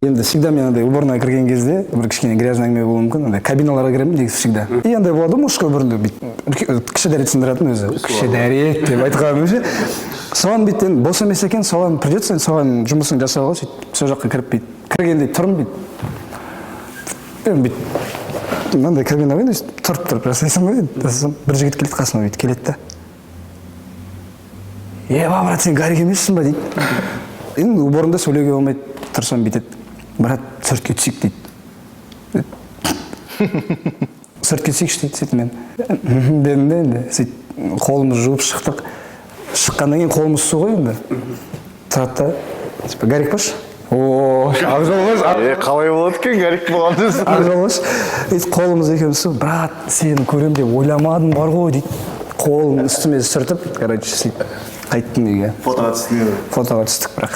Енді всегда мен андай уборныйға кірген кезде бір кішкене грязный әңгіме болуы мүмкін, андай кабиналарға кіремін негізі всегда. И андай болады ғой, мужской бұрында бүйтіп кіші дәрет сындыратын өзі, кіші дәрет деп айтқаным ше. Соған бүйтіп енді бос емес екен, соған придется енді, соған жұмысын жасауға. Сөйтіп сол жаққа кіріп, бүйтіп кіргенде тұрмын бүйтіп, енді бүйтіп мынандай кабина ғой енді, өйстіп тұрып тұрып жасайсың ғой енді. Жасасам, бір жігіт келеді қасыма, бүйтіп келеді да: «Е, брат, сен Гарик емессің ба?» – дейді. Енді уборында сөйлеуге болмайды. Тұрсам, бүйтеді: «Брат, суретке түсейік», – дейді. «Суретке түсейікші», – дейді. Сөйтіп мен «Мхм» дедім де. Енді сөйтіп қолымызды жуып шықтық. Шыққаннан кейін қолымыз су ғой енді. Тұрады да, типа: «Гарик па?» О, ақжол ғой. Е, қалай болады екен Гарик болған? Ақжол ғой. Сөйтіп қолымыз екеуміз су. «Брат, сені көремін деп ойламадым бар ғой», – дейді. Қолын үстіме сүртіп, короче, сөйтіп қайттым үйге. Фотоға түстің? Фотоға түстік бірақ.